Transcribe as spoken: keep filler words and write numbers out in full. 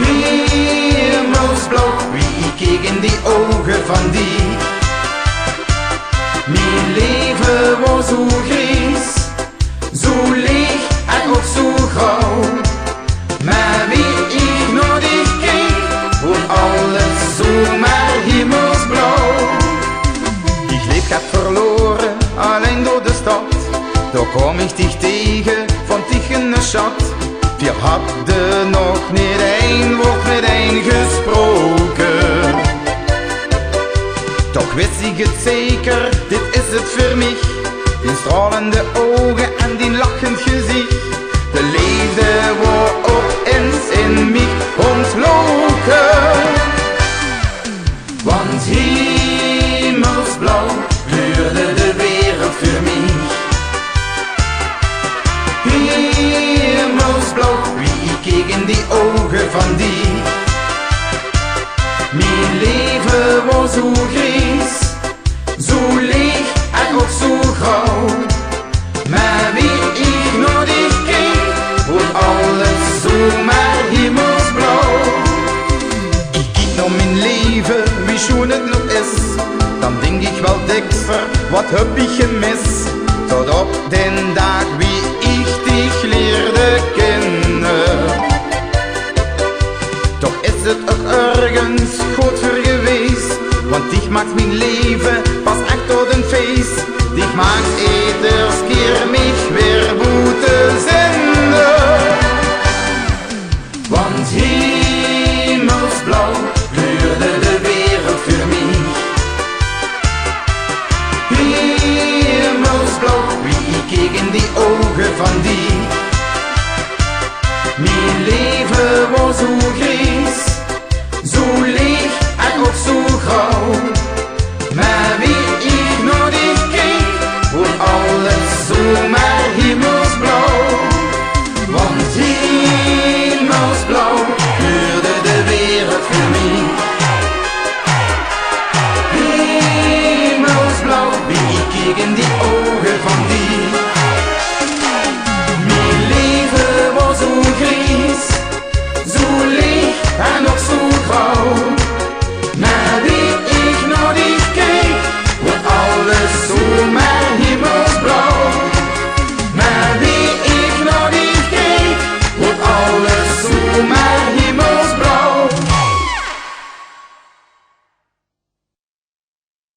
Hemelsblauw, wie ich keek in die ouge van dich. Mien leve waor zoe gries, zoe leeg en ouch zoe grauw. Mer wie ich nao dich keek, woort alles zoemer hemelsblauw. Ich leep get verlore, allein door de stad. Dao kaom ich dich tege, vónd dich eine sjat. Veer hadde nog neet ein waord mitein gesproke. Toch wis ich 't zeker, dit is 't veur mich. Dien stralende ouge en dien lachend gezich. De leefde waor opins in mich óntloke. Want hemelsblauw kleurde de wereld veur mich. Hemelsblauw, wie ich keek in die ouge van dich. Mien leve waor zoe gries, zoe leeg en ouch zoe grauw. Mer wie ich nao dich keek, woort alles zoemer hemelsblauw. Ich kiek nao mien leve, wie sjoen 't nog is. Dan dink ich waal dikser, wat höb ich gemis? Tot op d'n daag wie ich dich leerde kinne. Toch is 't ouch örges good veur gewees, want dich maaks mien leve pas ech tot ein fees. Dich maaks eders kier mich weer boete zinne. Want hemelsblauw kleurde de wereld veur mich. Hemelsblauw, wie ich keek in die ouge van dich. Mien leve waor zoe